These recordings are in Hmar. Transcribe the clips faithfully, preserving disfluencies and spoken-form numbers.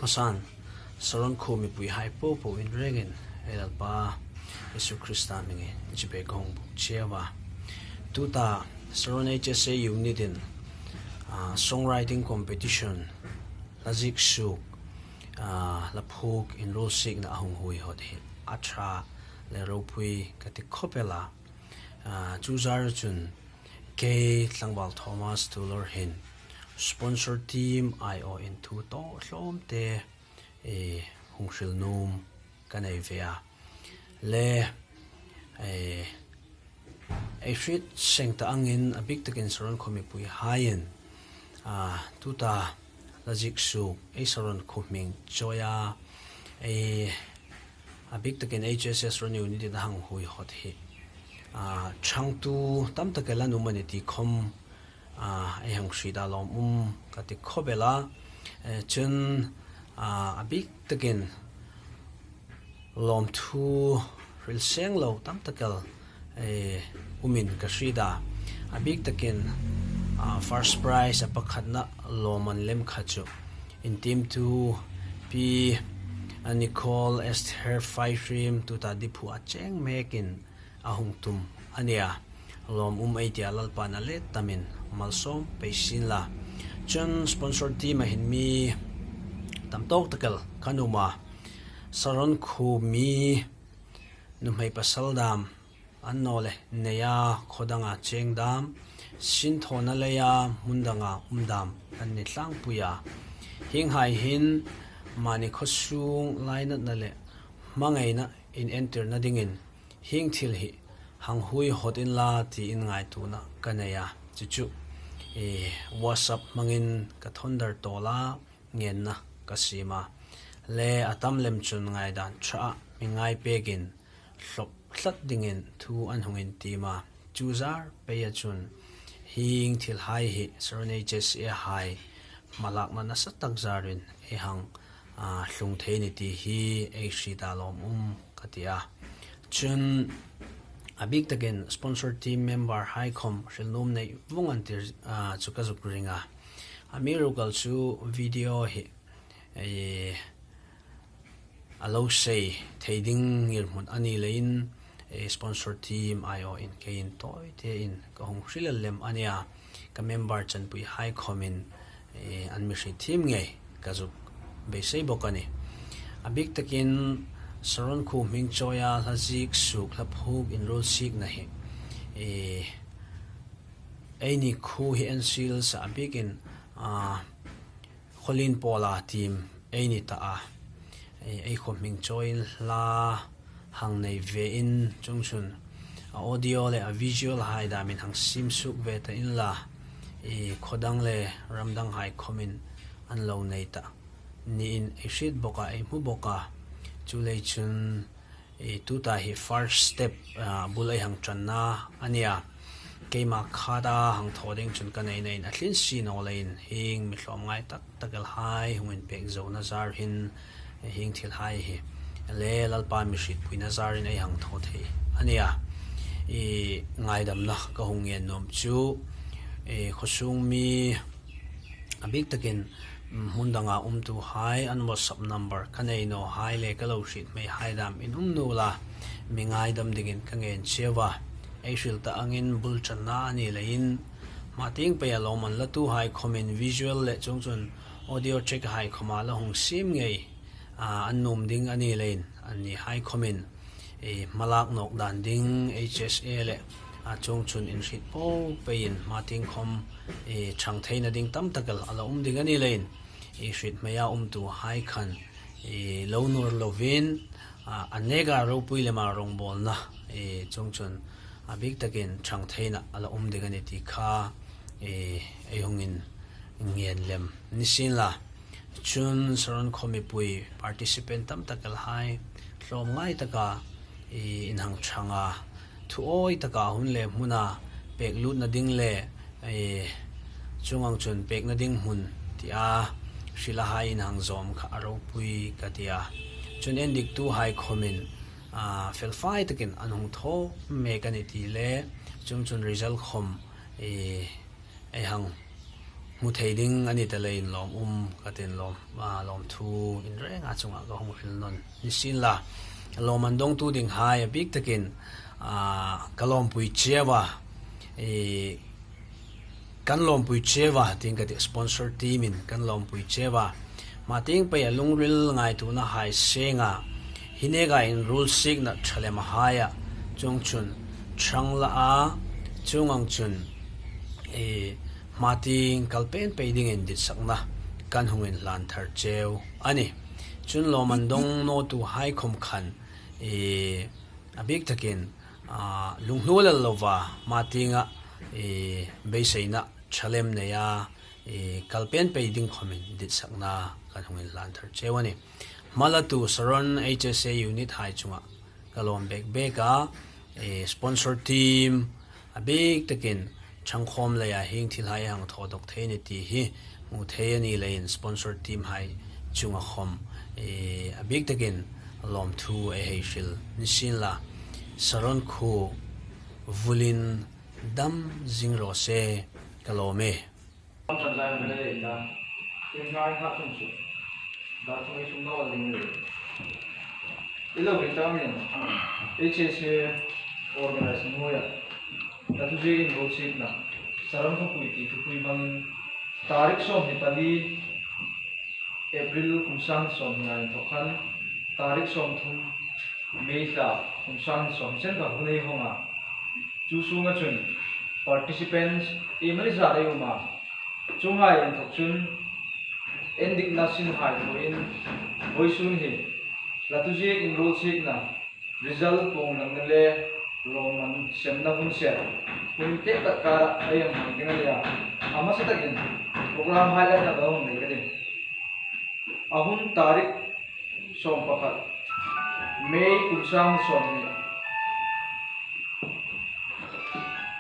San, Saron khuo mipuihai popo in rengin ei Lalpa Isu Krista hmingin chibai ka hung buk cheu a. Tuta Saron H S A unit in, ah, songwriting competition, hla ziek suok, ah, hla phuok inruol siekna a hung hui hot hi a ṭha le ropui ka ti khop el a. Ah, chu zar chun kei Tlangval Thomas Tulor hin sponsor team aiawin thu tawk hlawm te, eh, hung hril nuom ka nei ve a. Le, eh, ei hriet seng ta angin a bik takin Saron khuo mipuihaiin, ah, tuta hla ziek suok ei Saron khuo hming chawia, ei a bik takin H S S Saron unit in a hang hui hot hi, ah, ṭhangtu tam tak el an um a ni ti khom, ah, ei hang hriet a lawmum ka ti khop el a. Eh, chun, ah, a bik takin lawmthu hril seng lo tam tak el, eh, umin ka hriet a. A bik takin, ah, first prize a pakhatna lawmman lem kha chu intiemtu Pi, ah, Nicole Esther Faihrim, tuta Diphu a cheng mekin a hung tum a nia. Lawmum ei tia Lalpan a let tamin malsawm pei sien la. Chun sponsor team a hin mi tam tawk tak el kan um a. Saron khuo mi nuhmei pasal dam, annawleh neia khaw danga cheng dam, sinthawna leia hmun danga um dam an ni tlangpui a. Hienghai hin mani khaw sung lainatna le hmangaina inentirna dingin hieng thil hi hang hui hot inla tiin ngaituona ka nei a. Chu chu, eh, WhatsApp hmangin ka thawn dar tawl a, ngenna ka siem a. Le a tam lem chun ngaidan ṭha a mi ngai pekin hlawp tlat dingin thu an hung intiem a. Chu zar peia chun hieng thilhai hi Saron H S A hai hmalakna nasa tak zarin ei hang, ah, tlung thei ni ti hi ei hriet a lawmum ka ti a. Chun a bik takin sponsor team member hai khom hril nuom nei vawng an tir, ah, chu ka zuk ring a. Amiruokchu video hi, eh, a lo sei thei ding ngirhmun a ni leiin, eh, sponsor team aiawin keiin tawi tein ka hung hril lem a nia. Ka member chanpuihai khomin, eh, an mi hriet thiem ngei ka zuk beisei bawk a nih. A bik takin Saron khuo hming chawia hla ziek suok hla phuok inruol siekna hi, eh, eini khuo hi en sil sa a bikin, ah, Khawlien Pawla team ei ni ta a. Ei, ei khuo hming chawiin hla hang nei ve in, chuongchun a audio le a visual hai damin hang siem suok ve ta inla, ei khaw dang le ram dang hai khomin an lo nei ta niin ei hriet bawk a, ei hmu bawk a. Chuleiin chun, eh, tuta hi first step, ah, bul ei hang ṭanna a nia. Keima khata hang thaw ding chun ka neinain a tlin si naw leiin hieng mi hlawm ngai tak tak el hai hung inpek zona zar hin, eh, hieng thilhai hi le Lalpa mi hrietpuina zarin ei hang thaw thei a nia. Ei ngaidamna ka hung ngen nuom chu, eh, khaw sung mi a bik takin, mm, hmun danga umtuhai an WhatsApp number ka nei nawhai le ka lo hriet hmeihai dam in um naw la, mi ngaidam dingin ka ngen cheu a. Ei hril ta angin bul ṭanna a ni leiin, hma tieng peia lawmman latuhai khomin visual le chuongchun audio check hai khoma la hung siem ngei, ah, an nuom ding a ni leiin, annihai khomin, eh, hmalak nawk dan ding H S A le, ah, chuongchun inhriet po peiin hma tieng khom, eh, ṭhang theina ding tam tak el a la um ding a ni leiin, ei hriet hmeia umtuhai khan, eh, lo nuor lovin, ah, a neka ropui lema rongbawlna, eh, chuongchun a bik takin ṭhang theina a la um ding a ni ti kha, eh, ei hung inngen lem ni sien la. Chun Saron khuo mipui participant tam tak el hai hlawm ngai taka, eh, in hang ṭhang a, thu awi taka hun le hmuna pek lutna ding le, eh, chuong ang chun pekna ding hmun tia hrila hai in hang zawm kha a ropui ka ti a. Chun endiktuhai khomin, ah, felfai takin an hung thaw mek a ni ti le, chuongchun result khom, eh, ei hang hmu thei ding a ni ta leiin lawm um ka tin, lawm, a, lawmthu in renga chunga ka hung hril nawn ni sien la. Lawmman dongtu dinghai a bik takin, a, ka lawmpui cheu a, e, kan lawmpui cheu a, tieng ka ti, sponsor team in kan lawmpui cheu a. Hma tieng peia lungril ngaituona hai senga, hi neka inruolsikna ṭha lem a haia, chuong chun ṭhang la a, chuong ang chun, e, hma tieng kal pen pei dingin ditsakna kan hung inhlan thar cheu a nih. Chun lawmman dong nawtuhai khom khan, e, a bik takin, a, lunghlu lal lova, hma tienga, e, beiseina ṭha lem neia, e, kal pen pei ding khomin ditsakna kan hung inhlan thar cheu a nih. Hmalatu Saron H S A unit hai chunga ka lawm bek bek a, e, sponsor team a bik takin ṭhangkhawm leia hieng thilhai hang thaw dawk thei ni ti hi hmu thei a ni leiin sponsor team hai chunga khom, e, a bik takin lawmthu ei hei hril ni sien la. Saron khuo vulin dam zing raw se, ka lawm e. Kan zai hmu le ta. Tin ngai kha chun chu. Dar chung ei sum naw ding le. I lo ring ta min. H S A organize nuoia. Latu ziek inruolsikna. Saron khawpui ti thupui hmangin. Tarik sawmhni pali. April kum sang sawmhni a inthok khan, tarik sawmthum, May thla, kum sang sawmhni chen kha hun ei hawng a. Chu sunga chun participants ei mani zat ei um a. Chuonghai inthok chun endikna sin hai thawin vawisun hi latu ziek inruolsikna, result puong langna le lawmman semna hun ser, hun tek tak kara ei hang hmang ding a nih a. A hmasa takin program highlight-na ka hung nei ka ti. A hun tarik sawmpakhat, May kum sang sawmhni.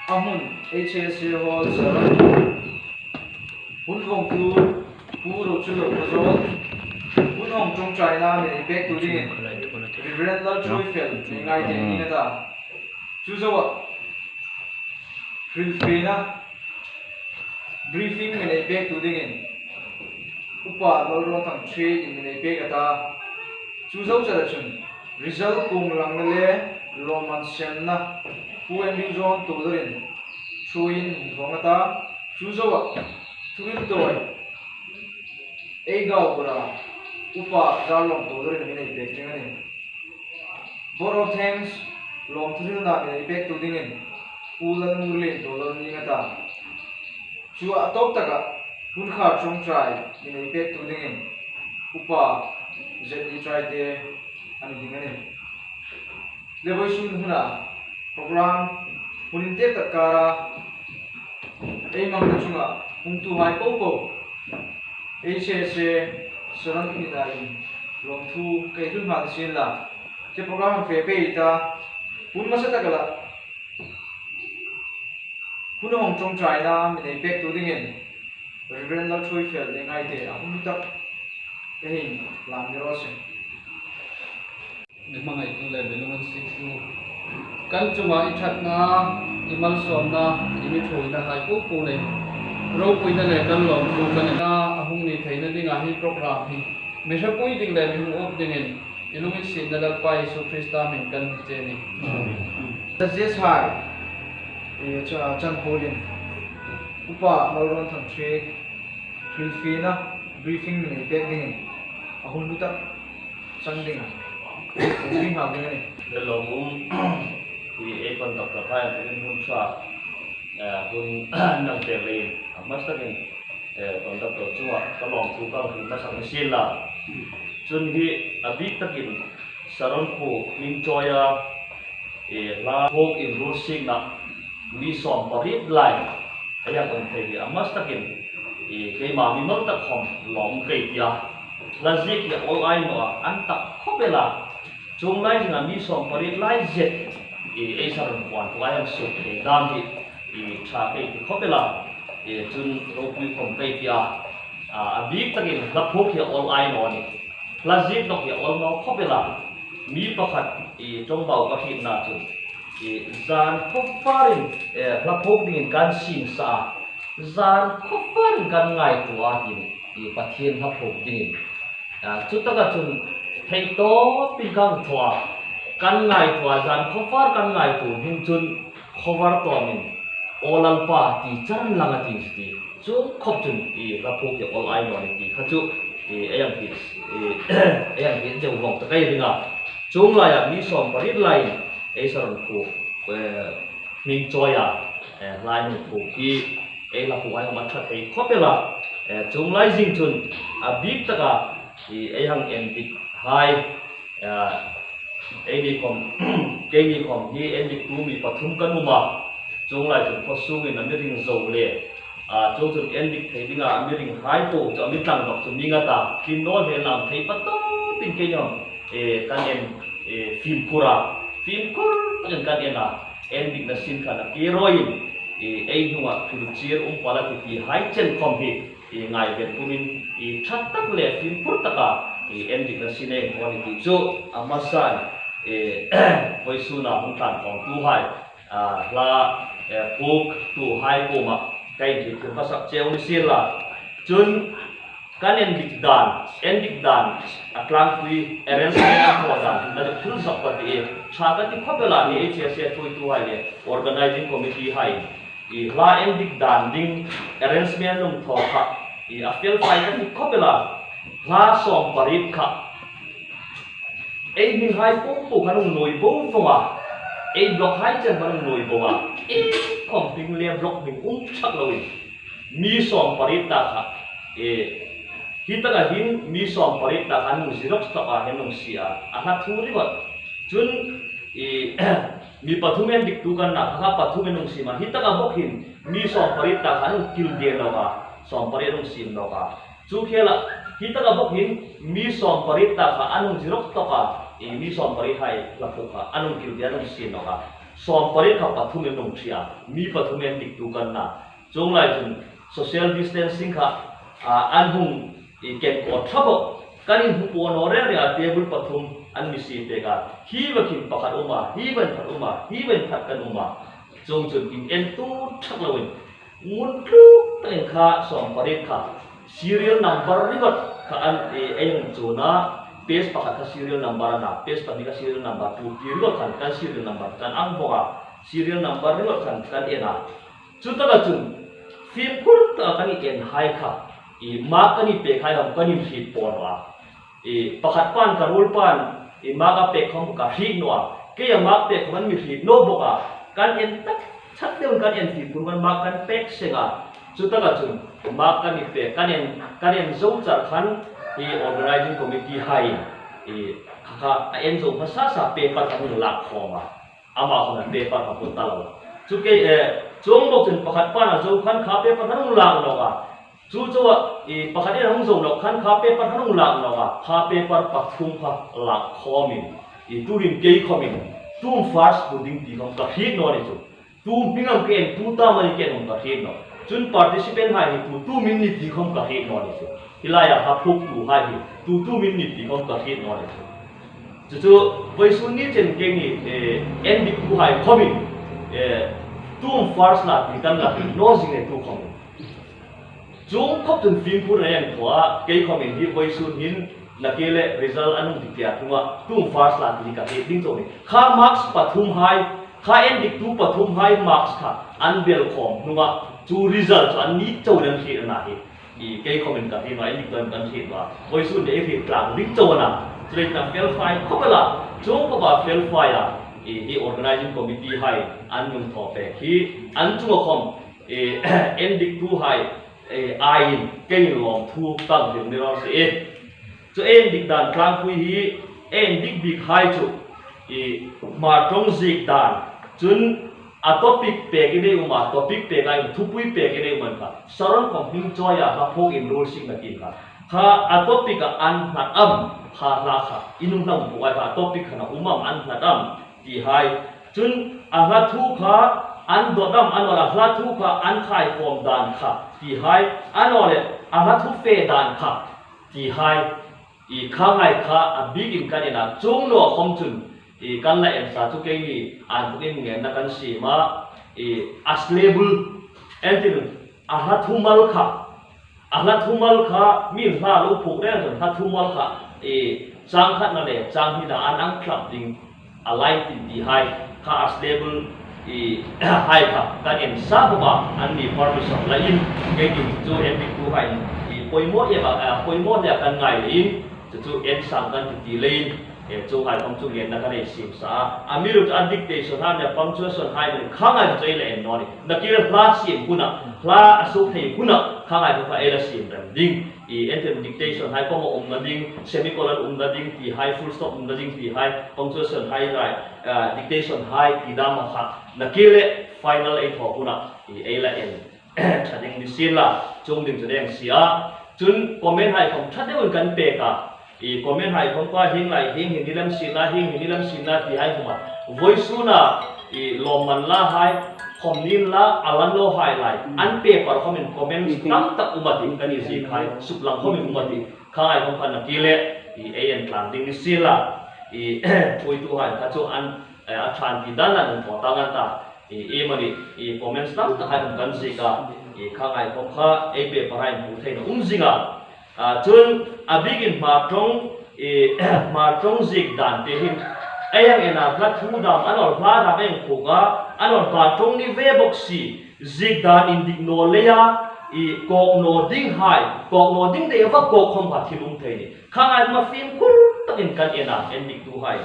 A hmun H S A Hall Saron. Hun vawngtu Pu Rochullo Khawzawl. Hun hawng ṭawngṭaina mi nei pektu dingin Reverend Lalthuoifel mi Ngaite ni ngei a ta. Chu zoa hrilfiena briefing mi nei pektu dingin Upa Lalrawnthang Thri-in mi nei pek a ta. Chu zo chara chun result puong langna le lawmman semna Pu Andrew John Tawldarin thuin hung thawng a ta. Chu zoa thuhril tawi ei gaubura Upa Zarlawm Tawldarin mi nei pek ding a nih. Vote of thanks, lawmthu hrilna mi nei pektu dingin Pu Lalmurlien Tawldal ni ngei a ta. Chu a tawp taka hun khar ṭawngṭai mi nei pektu dingin Upa Z D Traite a ni ding a nih. Le vawisun huna program hun intek tak kara ei hmangna chunga hungtuhai popo H S A Saron unit-in lawmthu ka hril nghal sien la. Chu program fe pei ta, hun hmasa taka la hun hawng ṭawngṭaina mi nei pektu dingin Reverend Lalthuoifel le Ngaite a hung tak ei hei hlan ni raw se. Mi hmangaitu le mi lunginsiettu, kan chunga i ṭhatna, i malsawmna, i mi ṭhuoina hai popo le ropuina le kan lawmthu kan nei a. A hung ni theina dinga hi program hi mi hrepui ding le mi hung up dingin i lunginsietna Lalpa Isu Krista hmingin kan che a nih. Amen. Zes hai, e, cha, chan pulin Upa Lalrawnthang Thri hrilfiena briefing mi nei pek dingin a hun hlu tak chang dinga briefing nghal ding a nih. Le lawmum, i ei conductor hai an hun ṭha, eh, hun nang pek leiin a hmasa takin, eh, conductor chunga ka lawmthu ka hril hmasak ni sien la. Chun hi a bik takin Saron khuo hming chawia, eh, hla phuok inruolsikna mi sawm pariet lai ei hang um thei hi a hmasa takin, eh, keima mimal tak khom lawm ka ti a. Hla ziek hi a awl ei naw a, an tak khawp el a. Chuong lai zinga mi sawm pariet lai zet, eh, ei Saron khuo an thu ei hang suk thei dam hi, eh, ṭha ka ti khawp el a. Eh, chun ropui khom ka ti a. A, a bik takin hla phuok hi a awl ei naw a nih. Hla ziek nawk hi a awl naw khawp el a. Mi pakhat, i, ṭawngbau ka hrietna chun, i, zan khawp farin, e, hla phuok dingin kan sing sa a. Zan khawvâr kan ngaituo a, tin, i Pathien hla phuok dingin. A, chutaka chun thei tawpin kan thaw a, kan ngaituo a, zan khawvâr kan ngaituo hnung chun khawvâr tawmin, "Aw Lalpa," ti char lang a, ti chu ti. Chu khawp chun i hla phuok hi awl ei naw ni ti kha chu, i, ei hang hriet, i, ei hang hriet deu vawng ta ka ring a. Chuong laia mi sawmpariet lai ei Saron khuo, eh, hming chawia, eh, hla hung phuok hi ei hla phuok hai khawm a ṭha thei khawp el a. Eh, chuong lai zing chun a bik taka, i, ei hang endik hai, eh, eini khawm, keini khawm hi endiktu mi pathum kan um a. Chuong lai chun khaw sungin a mi ring zo le, a, chuong chun endik thei dinga a mi ring hai po chu a mi tlang bak chu ni nga ta. Tin naw hle lam thei pa tawpin keini khawm, e, kan en, e, fimkhur a. Fimkhur takin kan en a. Endikna sin kha a kir rawin, e, ei hnunga thil chir um pal a titi hai chen khawm hi, e, ngaiven pumin, e, ṭha tak le fimkhur taka, e, endikna sin ei hmu a ni ti chu a hmasan, e, vawisuna hung tlan khawmtuhai, a, hla, e, phuoktuhai kuoma ka inhriettir hmasak cheu ni sien la. Chun kan endik dan, endik dan, a tlangpui arrangement a thaw dan, na thil zak ka ti e, ṭha ka ti khawp el a, ni H S A thuoituhai le organizing committee hai. I hla endik dan ding arrangement hung thaw kha, i a fel fai ka ti khawp el a, hla sawmpariet kha ei hminghai po po khan hung nuoi bo vawng a, ei block hai chen khan hung nuoi bo a, ei khawm hming le block hming um ṭhak loin, mi sawmpariet ta kha, e, hi taka hin mi sawmpariet ta khan hung xerox taka hin hung sie a, a hla thu ringawt. Chun, i, mi pathum endiktu kan na, kha pathum ei hung siem a, hi taka bawk hin mi sawmpariet ta khan hung kil de nawk a, sawmpariet hung siem nawk a. Chu khela, hi taka bawk hin mi sawmpariet ta kha an hung xerox tawk a, i, mi sawmpariet hai hla phuok kha an hung kil de, an hung siem nawk a. Sawmpariet kha pathum ei hung ṭhe a, mi pathum endiktu kan na. Chuong lai chun social distancing kha, a, an hung, i, ken ko ṭha bawk. Kan inhmu po naw reng reng a, table pathum an mi sie pek a. Hi va khin pakhat um a, hi va khat um a, hi va khat kan um a. Chuong chun inentu ṭhak loin ngun tluk takin kha sawmpariet kha serial number ringawt kha an, e, ei hung chuon a, page pakhat kha serial number a na, page pahni kha serial number two, ti ringawt khan kan serial number kan ang bawk a, serial number ringawt khan kan en a. Chu taka chun fimkhur taka kan en hai kha, i, mark kan pek hai khawm kan inhriet po naw a. I, pakhat pan, ka ruol pan, i, mark a pek khawm ka hriet naw a. Keia mark pek khawm an mi hriet naw bawk a. Kan en tak chat deuin kan en fimkhur, kan mark kan pek seng a. Chu taka chun mark kan pek, kan en, kan en zo char khan, i, organizing committee hai, i, kha kha a en zo hmasa sa paper kan hung lak khawm a. Ama khawm paper ka put ta lo. Chu kei, eh, chuong bawk chun pakhat pan a zo khan kha paper kan hung lak naw a. Chu chu a, i, pakhat in a hung zo nawk khan kha paper kan hung lak naw a, kha paper pathum kha lak khawmin, i, tuhin kei khawmin, tu am first hmu ding ti khawm ka hriet naw ni chu. Tu am hming am ka en, tu ta am a ni ka en khawm ka hriet naw. Chun participant hai hi tu, tu am in ni ti khawm ka hriet naw ni chu. Hi laia hla phuoktuhai hi tu, tu am in ni ti khawm ka hriet naw ni chu. Chu chu, vawisun ni chen keini, e, endiktuhai khawmin, e, tu am first la ti kan la hriet naw zing e tu khawmin. Chuong khawp chun fimkhur ei thaw a, kei khawmin hi vawisun hin nakie le result an hung declare hnunga tu am first la ti ka hriet ding chau ni. Kha marks pathum hai, kha endiktu pathum hai marks kha an bel khawm hnunga chu result chu an ni chau an hriet a na hi. I, kei khawmin ka hriet naw, endiktuin kan hriet naw. Vawisun ei hriet tlang ding chau a na. Chuleiin a fel fai khawp el a, chuong khawpa fel fai a. I, hi organizing committee hai an hung thaw pek hi an chunga khawm, i, endiktuhai, e, aiin keiin lawmthu kan hril ni raw se. Chu endik dan tlangpui hi endik bik hai chu, i, Hmar ṭawng ziek dan, chun a topic pek ei um a, topic pek ei um, thupui pek ei um a kha. Saron khawm hming chawia hla phuok inruol seng a ti kha. Kha a topic-a an nghat am, kha hla kha, i nung hla um po ai kha, a topic kha a um am, an nghat am, ti hai. Chun a hla thu kha an dawt am, a nawleh a hla thu kha an khaikhawm dan kha, ti hai. A nawleh a hla thu fe dan kha, ti hai. I, kha ngai kha a bikin kan en a, chuong naw khawm chun, i, kan la en sa chu keini an tukin ngenna kan siem a, i, a syllable, entir, a hla thumal kha, a hla thumal kha, mi hla lo phuok reng chun hla thumal kha, e, chang khatna le chang hnina an ang tlap ding a lai tin ti hai kha a syllable, e, hai kha kan en sa bawk a, an mi permission la in, kei ti chu en dik tu hai, e, poimaw e ba, e, poimaw le kan ngai le in, chu chu en sang kan ti ti le in, e, chu hai khom chu ngenna kan ei siem sa a. Amiruokchu a dictation hai le punctuation hai le kha ngai chu ei la en naw ni. Nakie hla siem huna, hla a suk thei huna kha ngai chu kha ei la siem rem ding. E, en ti dictation hai comma umna ding, semicolon umna ding ti hai, full stop umna ding ti hai, punctuation hai lai, a, dictation hai ti dam a kha. Nakie final ei thaw huna, e, ei la en ṭha ding ni sien la, chuong ding chu deng si a. Chun comment hai khom ṭha deuin kan pek a. E, comment hai khom pa hieng lai, hieng hin ni lem sien la, hieng hin ni lem sien la ti hai khom a. Vawisuna, e, lawmman la hai, khom nin la, a la naw hai lai. An paper khomin comment tam tak um a tih, kan inziek hai, suklang khomin um a tih. Kha hai khom kha nakie, e, ei en tlang ding ni sien la. E, thuoitu hai kha chu an, e, a ṭhang ti dan an thaw ta ngan ta. E, e mani, e, comments tam tak hai kan ziek a. E, kha ngai khom kha, e, paper hai hmu theina um zing a. A, chun a bikin Hmar ṭawng, e, Hmar ṭawng ziek dan te hin, ei ang en a hla thu dam, a nawleh hla dam ei phuok a, a nawleh Hmar ṭawng ni ve bawk si, ziek dan indik naw leia, e, kawk naw ding hai, kawk naw ding dei va kawk khom kha thil um thei ni. Kha ngai ma fimkhur takin kan en a, en dik tu hai.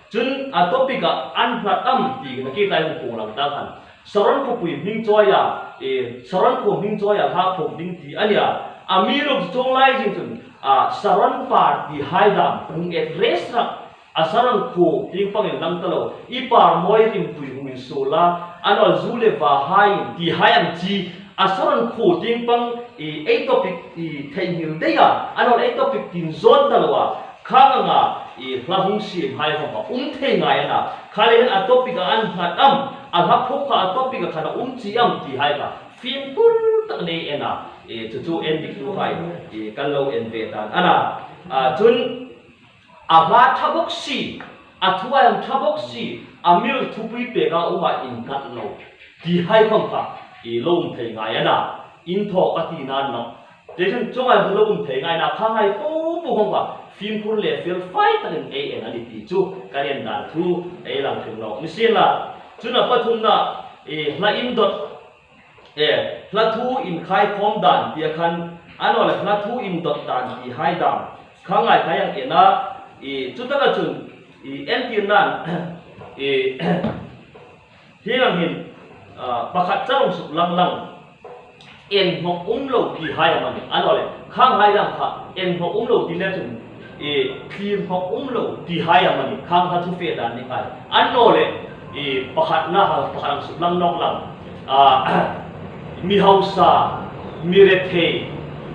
Chun a topic-a an hlat am ti nakie tlai hung puong lang ta khan. Saron khawpui hming chawia, e, Saron khuo hming chawia hla phuok ding ti a nia. Amiruokchu chuong lai zing chun, a, Saron par ti hai dam hung address rak. A Saron khuo tieng pangin lang ta lo. I par mawi rimpui hung insuol la. A nawleh zu le va hai ti hai ang chi. A Saron khuo tieng pang, e, ei topic, e, theinghil dei a. A nawleh ei topic tin zawt ta lo a. Khang anga, e, hla hung siem hai khom kha um thei ngai a na. Kha le hin a topic-a an hlat am, a hla phuok kha a topic-a khan a um chi am ti hai kha fimkhur takin ei en a. E, chu chu en dik tu hai, e, kan lo en ve dan a na. A, chun a hla ṭha bawk si, a thu a hang ṭha bawk si, a mil thupui pek a um a, innghat lo ti hai khom kha, e, lo um thei ngai a na. Inthawk a ti nan nawh. Chuleiin chuong ang lo um thei ngai na, kha ngai po po khom kha fimkhur le fel fai takin ei en a ni ti chu kan en dan thu ei lang thei nawk ni sien la. Chun a pathumna, e, hla indawt, e, hla thu inkhai khawm dan ti a khan, a nawleh hla thu indawt dan ti hai dam kha ngai kha ei hang en a, e, chutaka chun, e, entir nan, e, hieng ang hin, a, pakhat char hung suklang lang, en hmawk um lo ti hai am a ni. A nawleh, khang hai dam kha, en hmawk um lo ti le chun, e, thlir hmawk um lo ti hai am a ni. Khang hla thu fe dan ni hai. A nawleh, e, pakhatna ha, pakhat hung suklang nawk lang. A, mi hausa, mi rethei,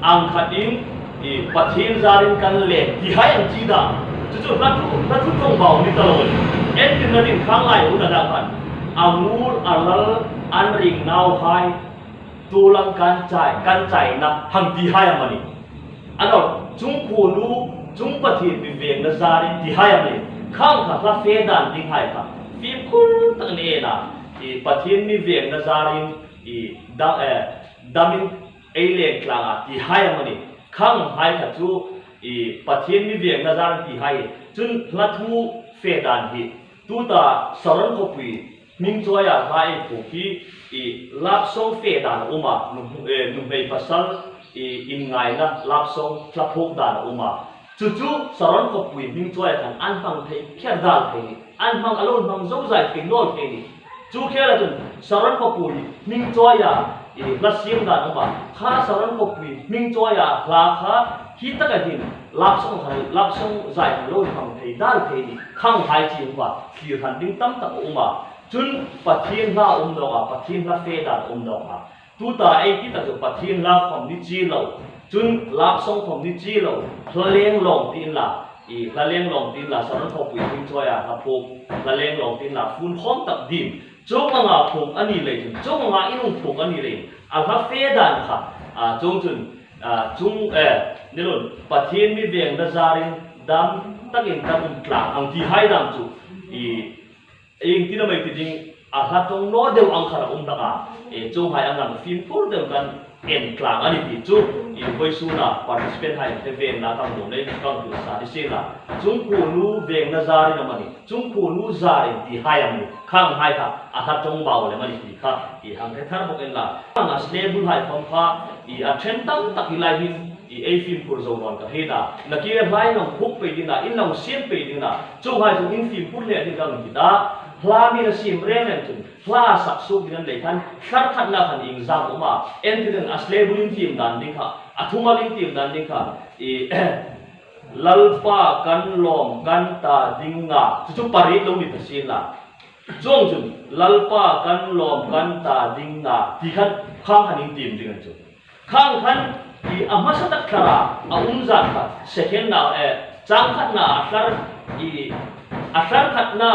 ang khatin, e, Pathien zarin kan leng ti hai ang chi dam. Chu chu hla thu, hla thu ṭawngbau ni ta lo. Entirna ding khang lai hun a dam khan. A ngur a lal an ring nauhai, tu lam kan chai, kan chaina hang ti hai am a ni. A nawleh, chung khuonu, chung Pathien mi vengna zarin ti hai am a ni. Khang kha hla fe dan ding hai kha fimkhur takin ei en a. E, Pathien mi vengna zarin, e, dam, e, damin ei leng tlang a ti hai am a ni. Khang hai kha chu, e, Pathien mi vengna zarin ti hai. Chun hla thu fe dan hi, tuta Saron khawpui hming chawia hla ei phuok hi, e, love song fe dan a um a, nu, e, nuhmei pasal, e, inngaina love song hla phuok dan a um a. Chu chu Saron khawpui hming chawia khan an hmang thei phiar dal thei ni. An hmang a lo hmang zo zai thei naw thei ni. Chu khela chun Saron khawpui hming chawia, e, hla siem dan a um a. Kha Saron khawpui hming chawia hla kha hi taka hin love song khan, love song zai khan lo hmang thei dal thei ni. Khang hai chi um a, thlir hran ding tam tak a um a. Chun Pathien hla um nawk a, Pathien hla fe dan um nawk a. Tuta ei ti ta chu Pathien hla khom ni chi lo. Chun love song khom ni chi lo. Hla lenglawng ti inla. E, hla lenglawng ti inla, Saron khawpui hming chawia hla phuok. Hla lenglawng ti inla, fun khawm tak ding. Chuong anga phuok a ni leiin, chuong anga in hung phuok a ni leiin. A hla fe dan kha. A, chuong chun, a, chuong, e, ni lo, Pathien mi vengna zarin dam takin kan um tlang ang ti hai dam chu. E, Ieng tina mei ti ding, a hla ṭawng naw deu ang khat a um hlak a, e, chuonghai ang ang fimkhur deu kan en tlang a ni ti chu, e, vawisuna participant hai hre venna kan nuom leiin kan hril sa ni sien la. Chungkhunu vengna zarin amanih, chungkhunu zarin ti hai ang ni, khang hai kha a hla ṭawng bau lem a ni ti kha, e, hang hre thar bawk inla. Ang a syllable hai khom kha, e, a ṭhen tam tak hi lai hin, e, ei fimkhur zo naw ka hriet a. Nakie hla in lo khuk pei ding a, in lo siem pei ding a. Chuonghai chu in fimkhur hle ding ka hriet a. Hla mi la siem reng reng chun, hla sak suok ding an lei khan, thlar khatna khan ieng zat um a. Entirna a syllable in tiem dan ding kha, a thumal in tiem dan ding kha, e, Lalpa kan lawm kan ta ding a. Chu chu pariet lo ni ta sien la. Chuong chun, Lalpa kan lawm kan ta ding a. Ti khan, khang khan in tiem ding a ni chu. Khang khan, e, a hmasa tak thlara a um zat kha, second na, e, chang khatna a thlar, e, a thlar khatna,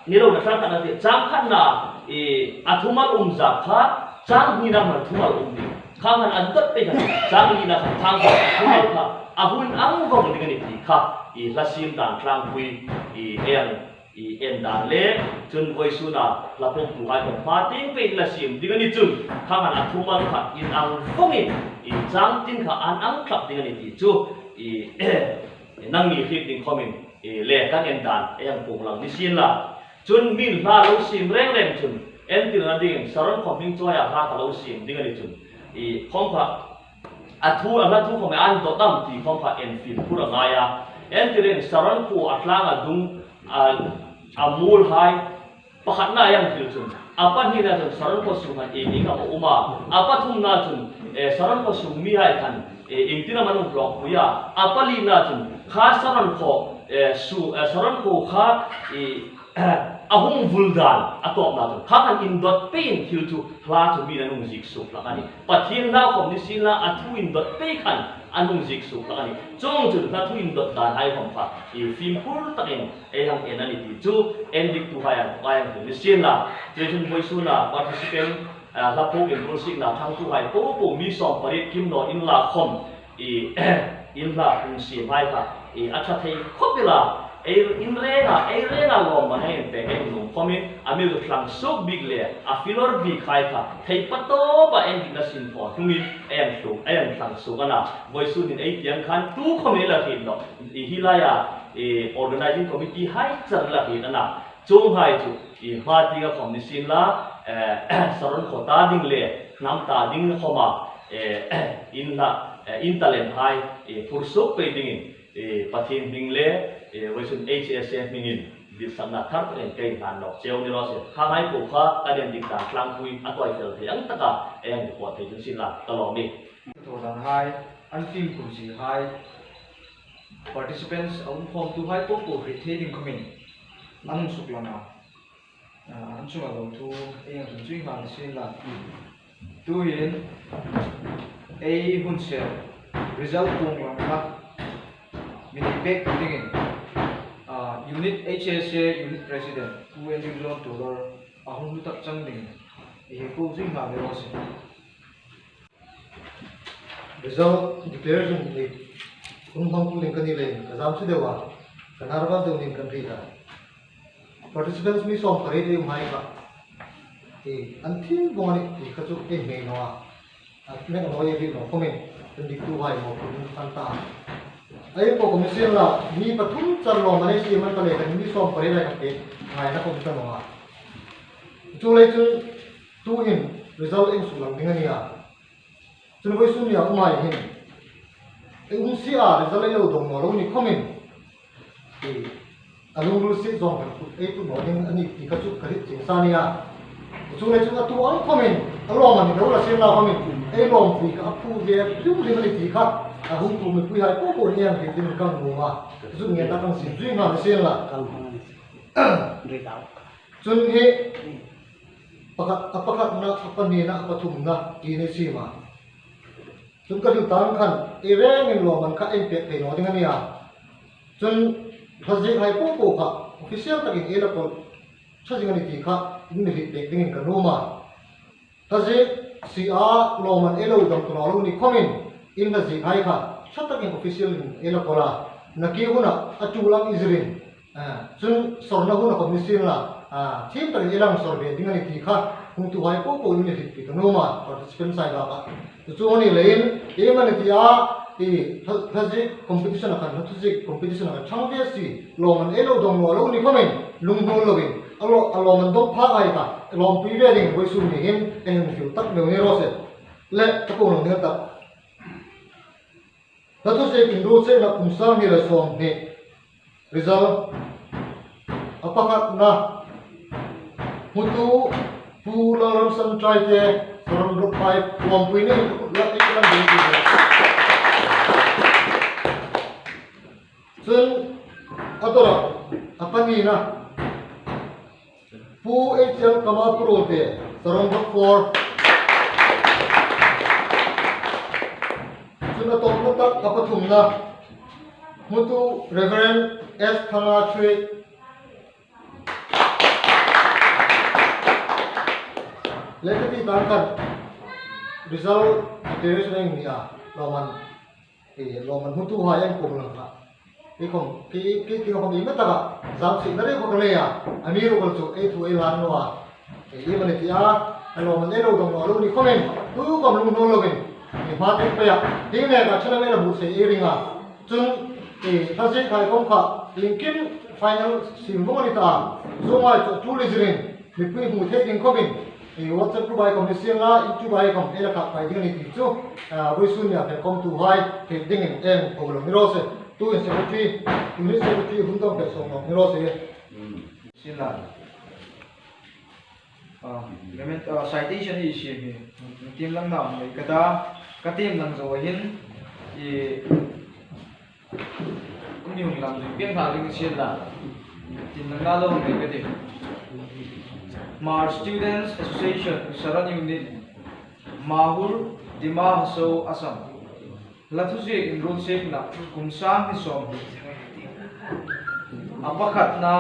ni lo na thlar khatna ti, chang khatna, e, a thumal um zat kha, chang hnina hmasa thumal um ding. Khang khan a dot pei khan, chang hnina khan, khang khan a thumal kha, a hun ang vawng ding a ni ti kha, e, hla siem dan tlangpui, e, ei ang, e, en dan le, chun vawisuna hla phawktuhai khom hma tieng pei hla siem ding a ni chun, khang khan a thumal kha in ang vawngin, e, chang tin kha an ang thlap ding a ni ti chu, e, nangni hriet ding khomin, e, le kan en dan ei ang puong lang ni sien la. Chun min hla lo siem reng reng chun, entirna dingin Saron khom hming chawia hla kha lo siem ding a ni chun, e, khom kha, a thu, a hla thu khom an dot am ti khom kha en fimkhur a ngai a. Entirna Saron khuo a tlang a dung, a, a muolhai, pakhatna ei ang hril chun, a pahnina chun Saron khuo sung khan ieng ieng am a um a. A pathumna chun, e, Saron khuo sung mihai khan, e, iengtin am an hung hlawkpui a. A palina chun, kha Saron khuo, e, su, e, Saron khuo kha, e, a hung vul dan a tawpna chun, kha khan indot peiin thil chu hla chu mi'n an hung ziek suok hlak a nih. Pathien hla khom ni sien la, a thu indot pei khan an hung ziek suok hlak a nih. Chuong chun hla thu indot dan hai khom kha, e, fimkhur takin ei hang en a ni ti chu, endiktuhai ang, ei hang hril ni sien la. Chu chun vawisuna participant, a, hla phawk inrulsiekna ṭhangtuhai popo mi sawm pariet kim naw inla khom, e, in hla hung siemhai kha, e, a ṭha thei khawp el a, ei in renga, ei renga lawmman ei pek ei nuom khomin, amiruokchu thlang suok bik le a failure bik hai kha, thei patawpa endikna sin thaw hnungin ei ang hlung, ei ang thlang suok a na. Vawisunin ei ti ang khan tu khomin ei la hriet nawh. E, hi laia, e, organizing committee hai char la hriet a na. Chuonghai chu, e, hma tienga khom ni sien la, e, Saron khuo ta ding le hnam ta ding khoma, e, in hla, e, in talent hai, e, phur suok pei dingin, e, Pathien hming le, e, vawisun H S A hmingin ditsakna thar takin kei hlan nawk cheu ni raw se. Khanghai po kha ka den dik dan tlangpui a tawi fel thei ang taka ei ang report thei chun sien la ka lawm a nih. Ka thaw dan hai, an fimkhur zie hai, participants a um khawmtuhai popo hriet thei ding khomin an hung suklang a. A, an chunga lo thu ei ang hril chu ei hmang sien la. Tuhin ei hun sel result puong lang kha mi ni pek dingin, a, unit H S A unit president Pu Andrew John Tuolor a hung hlu tak chang dingin ei hei ko chu ei hmang le raw se. Result declaration ni hun hmang tu ding ka ni leiin ka zam chu deu a, ka nervous deu niin ka hriet a. Participants mi sawm pariet ei um hai kha, e, an thil vawng a nih ti kha chu ei hmang naw a. A, mek naw ei hriet naw khomin, kan diktuhai maw, kan hung fan ta. Ei po khom ni sien la, mi pathum char lawmman ei siem an ta le khan mi sawm pariet lai kha pek ngaina khom ka nuom a. Chuleiin chun tuhin result ei suklang ding a nih a. Chun vawisun nia um hai hin, ei um si a, result ei lo dawng naw lo ni khomin, e, a lungril si zawng khat ei put naw ding a nih ti kha chu ka hriet chieng sa a nih a. Chuleiin chun a tu ang khomin, a lawmman ni lo la sien la khomin, ei lawmpui kha a phu ve hrim hrim a nih ti kha, a hung tu mipuihai popo nih ei hriet dingin ka nuom a. Chu ngen ta ka siem zui nghal sien la. Chun hi, pakhat, a pakhatna, a pahnina, a pathumna, ti ni sien a. Chun ka hril ta ang khan, ei rengin lawmman kha ei pek thei naw ding a nih a. Chun hla ziekhai popo kha, official takin ei la kawl ṭha zing a nih ti kha, in mi hriet pek dingin ka nuom a. Hla ziek si a, lawmman ei lo dawng ta naw lo ni khomin, in hla ziekhai kha ṭha takin official-in ei la kawl a. Nakie huna a ṭul ang ei zirin, a, chun sawrna huna khom ni sien la, A, thiem takin i lang sawr ve ding a nih ti kha, hungtuhai popo in mi hrietpui ka nuom a, participant side-a kha. Chu chu a ni leiin, iemani tia, i, hla, hla ziek competition-a khan, hla thu ziek competition-a khan, ṭhang ve si, lawmman ei lo dawng naw lo ni khawmin, lunghnuol lovin, a law, a lawmman dawng phak hai kha, lawmpui ve dingin vawisun ni hin, ei hung hril tak meu ni raw se. Le, ka ko lo ni ta. Hla thu ziek inruolsiekna kum sang hni le sawmhni. Result. A pakhatna. Hmutu Pu Lalramsan Traite, Saron Block five, lawmpui nei, la, la, la, la. Chun, a dawra, a pahnina. Pu H L Kama Purote, Saron Block four. Chun a tawpna tak a pathumna. Hmutu Reverend S Thanga Three. Le ka ti tang khan result declaration ei ni a, lawmman. E, lawmman hmutuhai an kum lang kha. Kei khom, kei, kei ti khom i ma taka, zam si na re ko ka le a, amiruokchu ei thu ei hlan naw a. E, iemani tia, a lawmman ei lo dawng naw lo ni khawmin, tu khom lunghnuol lovin, e, hma tek pei a, hi neka chana mela bu se ei ring a. Chun, e, hla ziek hai khom kha, iengkim final sim vong a ni ta, zungai chu tu le zirin, mipui hmu thei ding khawmin, e, WhatsApp group-a khom ni sien la, YouTube-a khom ei la kak pai ding a nih ti chu, a, vawisun nia fe khom tuhai, fe dingin ei hung ko lo ni raw se. Tuhin secretary, unit secretary hun dawng fe sawm lo ni raw se. Sien la. A, memento, a, citation hi siem hi. Tiem lang na nei ka ta, ka tiem lang zo hin, i, mi hung lam ding pieng hna ding sien la. Tiem lang na lo nei ka ti. Hmar Students Association, Saron Unit, Mahur, Dima Hasao, Assam. Hla thu ziek inruolsiekna kum sang hni sawm. A pakhatna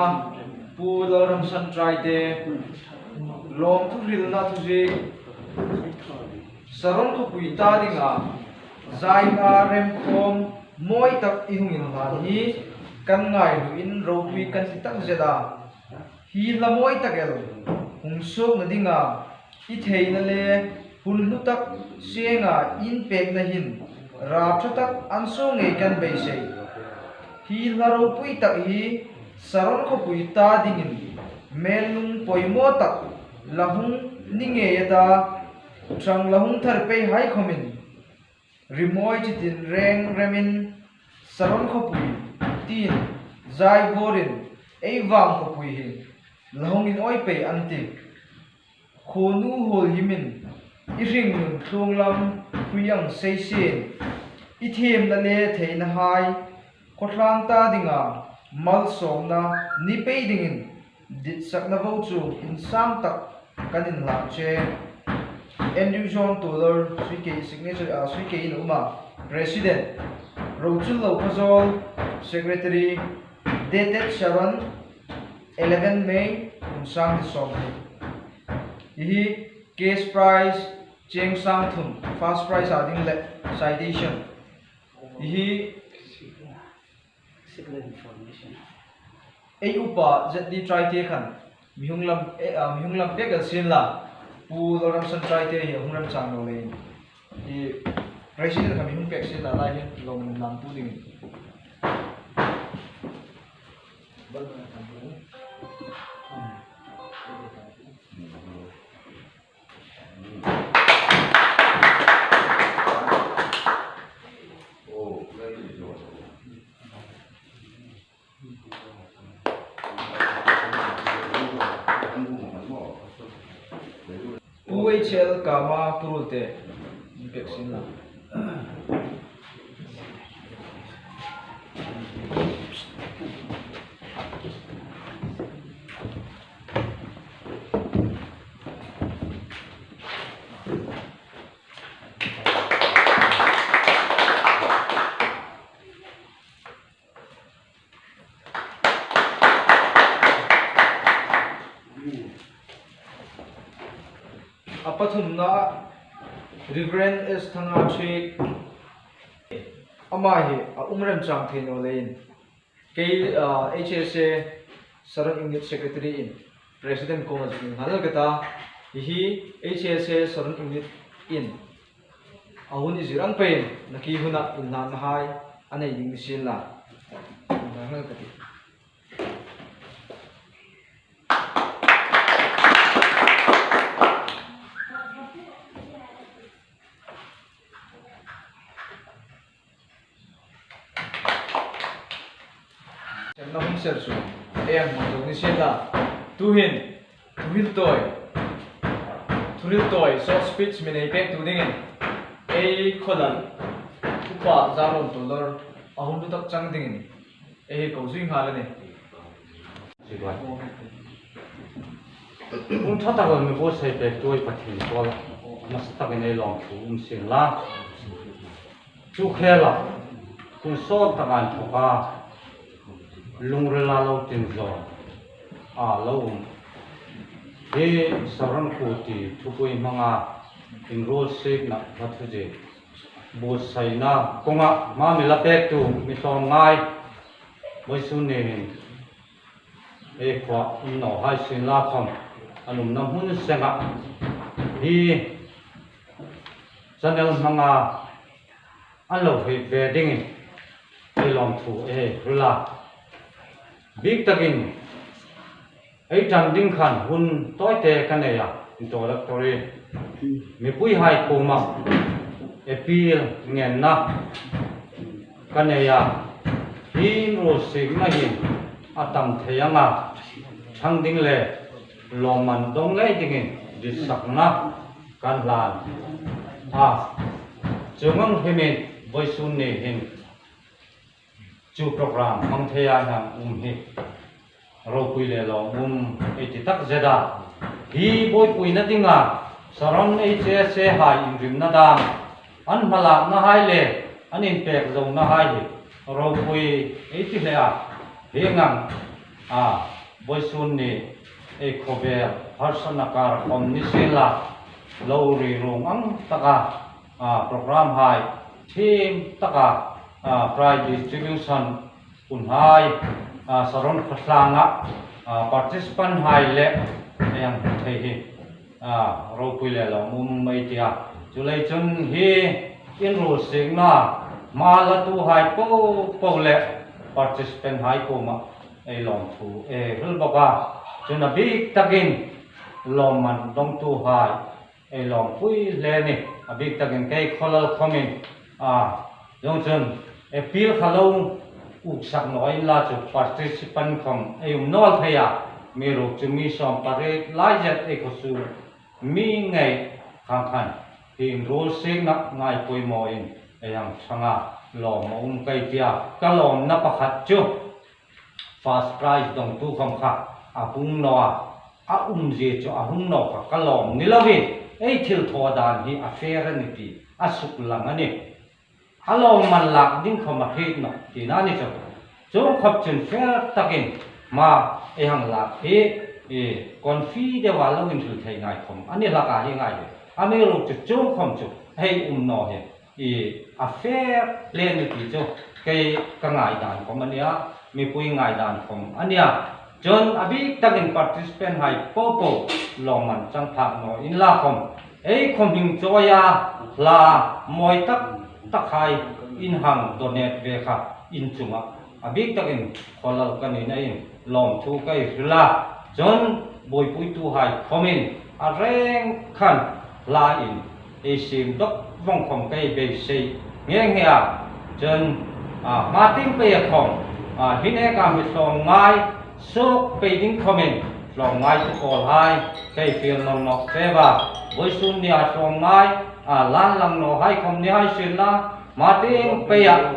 Pu Lalramsan Traite, lawmthu hrilna thu ziek, Saron khawpui ta dinga, zai nga remkhawm mawi tak i hung inhlan hi, kan ngailuin ropui kan ti tak zet a. Hi hla mawi tak el hung suokna dinga i theina le hun hlu tak sienga inpekna hin rap ṭha tak an suok ngei kan beisei. Hi hla ropui tak hi Saron khawpui ta dingin mel lung poimaw tak la hung ni ngei a ta, ṭhang la hung thar pei hai khawmin rimawi chi tin reng remin Saron khawpui tiin zai vawrin ei vang khawpui hi la hung inawi pei an tih. Khawnu hawl himin i hringnun tluong lam hrui ang sei sien, i thiemna le theina hai khawtlang ta dinga malsawmna ni pei dingin ditsakna vo chu insang tak kan inhlan che. Andrew John Tuolor, Suikeina signature, ah, Suikeina in a um a, President. Rochullo Khawzawl, Secretary. Dated Saron, eleven May, kum sang hni sawmhni. Hi hi cash prize cheng sang thum, first prize a ding le citation. Hi hi Secret information. Ei upa Z D Traite khan mi hung lam, eh, ah, mi hung lam pek el sien la. Pu Lalramsan Traite hi a hung remchang naw leiin. I president kha mi hung pek sien la lai hin lawmman lamtu dingin. Pu H L Kama Purote, mi pek sien la. A pathumna Reverend S Thanga Threk, ama hi a um remchang thei naw leiin kei, ah, H S A Saron Unit Secretary in President kuoma zuk inhlan ka ta, hi hi H S A Saron Unit in a hun i zir ang peiin, nakie huna inhlanna hai a nei ding ni sien la. Inhlan ka ti. Kan na hun ser su, ei hang hmang zo ni sien la. Tuhin, thuhril tawi, thuhril tawi, short speech mi nei pek tu dingin, ei khawlal, Upa Zalawm Tawlawr, a hun hlu tak chang dingin, ei ko zui nghal a nih. Hun ṭha tak mi buotsai pek tu ei Pathien kuoma, nasa takin ei lawmthu um sien la. Chu khela, hun sawt taka inthawka, lungrila lo tin zawn a lo um. Hi Saron Khuo ti thupui hmanga inruolsikna hla thuziek buotsaina konga hma mi la pek tu mi hlawm ngai. Vawisun ni hin ei khuo um naw hai sien la khawm, an umna hmun senga hi channel hmanga an lo hei ve dingin ei lawmthu ei hril a. Bik takin ei ṭan ding khan hun tawite ka nei a, introductory, mipuihai kuoma appeal ngenna ka nei a. Hi inruolsikna hin a tam thei anga, ṭhang ding le lawmman dong ngei dingin ditsakna kan hlan a. Chuong ang hrimin vawisun ni hin chu program hmang theia hang um hi ropui le lawmum ei ti takzet a. Hi buoipuina dinga Saron H S A hai inrimna dam, an hmalakna hai le an inpek zona hai hi ropui ei ti hle a. Hieng ang, a, vawisun ni ei khawvel harsatna kar khawm ni sien la, lo ri rung ang taka, a, program hai thiem taka, a, prize distribution hun hai, a, Saron khawtlanga, a, participant hai le ei hang hmu thei hi, a, ropui le lawmum ei ti a. Chuleiin chun hi inruolsikna hma latuhai popo le participant hai kuoma ei lawmthu ei hril bawk a. Chun a bik takin lawmman dongtuhai ei lawmpui hle a nih. A bik takin kei khawlal khawmin, a, zawng chun appeal kha lo uksak naw inla chu participant khawm ei um naw thei a. Mi ruk chu mi sawmpariet lai zet ei khawsung mi ngei khang khan hi inruolsikna ngai poimawin ei hang ṭhang a, lawm a um ka ti a. Ka lawmna pakhat chu first prize dongtu khawm kha a hung naw a, a umzie chu a hung naw kha ka lawm ni loin, ei thilthaw dan hi a fair a nih ti a suklang a nih. A lawmman lak ding khawm a hriet nawh tina a ni chu. Chuong khawp chun fair takin hma ei hang lak hi, i, confident-a lo inhril thei ngai khawm a ni hlak a, hi ngai hi. Amiruokchu chuong khawm chu hei um naw hi, i, a fair play a nih ti chu kei ka ngaidan khawm a nih a, mipui ngaidan khawm a nih a. Chun a bik takin participant hai popo lawmman chang phak naw inla khawm, ei khawm hming chawia hla mawi tak tak hai in hang donate ve kha in chunga a bik takin khawlal ka nina in lawmthu ka hril a. Chun buoipuituhai khawmin a reng khan hla in ei siem dawk vawng khawm ka beisei nghe nghe a. Chun, a, hma tieng peia khawm, a, hi neka mi hlawm ngai suok pei ding khawmin hlawm ngaituhai ka fiel nawn nawk cheu a. Vawisun nia hlawm ngai, a, lan lang nawhai khawm ni hai sien la, hma tieng peia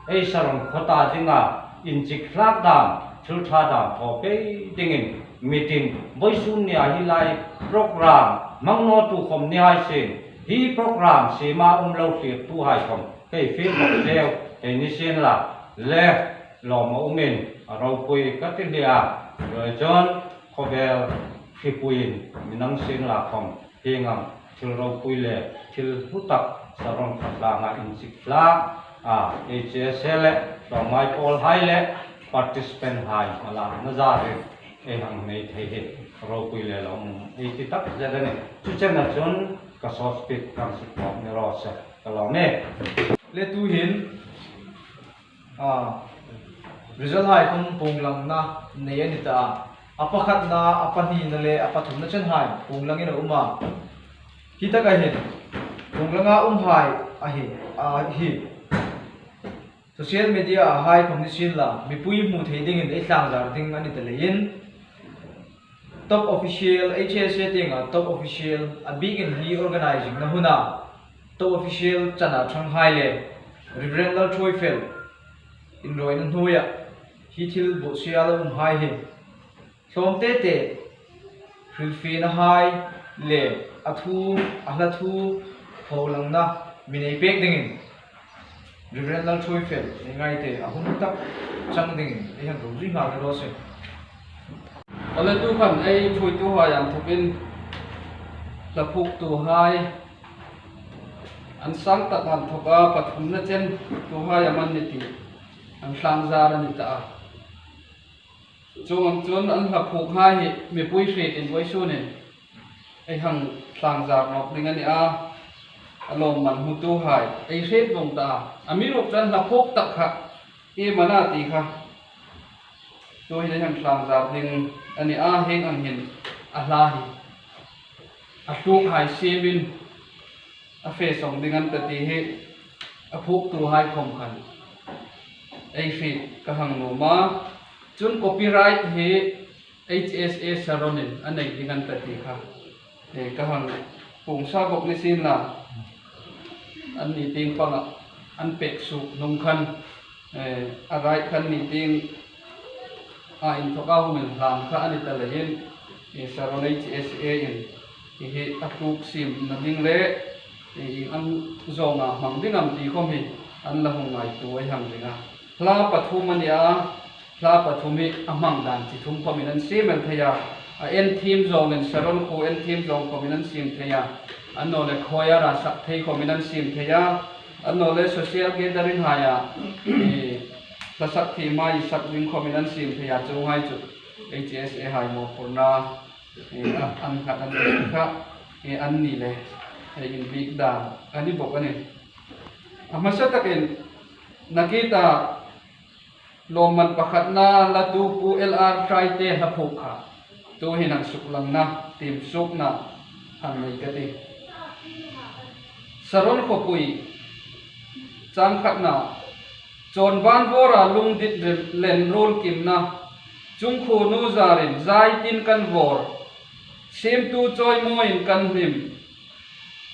ei Saron khuo ta dinga inchik hlak dam, thil ṭha dam thaw pei dingin mi tin, vawisun nia hi lai program hmang nawtu khawm ni hai sien, hi program siema um lo hlirtuhai khawm ka fiel bawk cheu ei ni sien la, le lawm a umin a ropui ka ti hle a. Chuleiin chun khawvel hripuiin mi nang sien la khawm, hieng ang thil ropui le thil hlu tak Saron khawtlanga inchik hlak, a, H S A le hlawm ngai pawlhai le participant hai hmalakna zarin ei hang nei thei hi. ropui le lo um ei ti takzet a nih. Chu chena chun ka short speech kan suk tawk ni raw se ka lawm e. Le tuhin, a, result hai khom puonglangna nei a ni ta a. A pakhatna, a pahnina le a pathumna chen hai puonglangin a um a. Hi taka hin puonglanga um hai a hi, a hi. Social media-a hai khom ni sien la, mipui hmu thei dingin ei tlangzar ding a ni ta leiin, top official, H S A tienga top official, a bikin hi organizing-na huna top official chana ṭhanghai le Reverend Lalṭhuoifel inrawina hnuoia hi thil buotsai a um hai hi. Hlawm tete, hrilfiena hai le a thu, a hla thu, pholangna mi nei pek dingin Reverend Lalṭhuoifel ei ngaite a hun tak chang dingin ei hang ro zui nghal ni raw se. Awle, tu khan ei ṭhuoituhai inthawkin hla phuoktuhai an sang tak inthawka pathumna chen tuhai am an ni ti an tlangzar a ni ta a. Chuong ang chun an hla phuokhai hi mipui hrietin vawisun hin ei hang tlangzar nawk ding a ni a, a lawmman hmutuhai ei hriet vawng ta a. Amiruokchu an hla phuok tak kha iem a na ti kha tuhin ei hang tlangzar ding a ni a, hieng ang hin a hla hi a hluokhai siemin a fe sawng ding an ta ti hi a phuoktuhai khom khan ei hriet ka hang nuom a. Chun copyright hi H S A Saron-in a nei ding an ta ti kha, eh, ka hang puong sa bawk ni sien la, anni tieng panga an pek suok hnung khan, eh, a right khan ni tieng a inthawka hung inhlan kha a ni ta leiin, eh, Saron H S A-in hi hi a tluk siemna ding le, eh, ieng ang zawnga hmang ding am ti khom hi an la hung ngaituo ei hang ring a. Hla pathum a ni a, hla pathum hi a hmang dan chi thum khomin an siem el thei a, a en thiem zawngin Saron khuo en thiem zawng khomin an siem thei a, annawleh choir-a sak thei khomin an siem thei a, annawleh social gathering-haia, eh, hla sak thiemhai sak ding khomin an siem thei a, chuonghai chu H S A-hai mawphurna, eh, a, an nghat an ti kha, eh, anni le, eh, inbiek dan a ni bawk a nih. A hmasa takin nakie ta lawmman pakhatna latu Pu L R Ṭhaite hla phuok kha tuhin hang suklangna, tiem suokna hang nei ka ti. Saron khawpui, chang khatna, chawnban vawra lungdit len ruol kimna, chungkhuonu zarin zai tin kan vawr, siemtu chawimawiin kan hlim,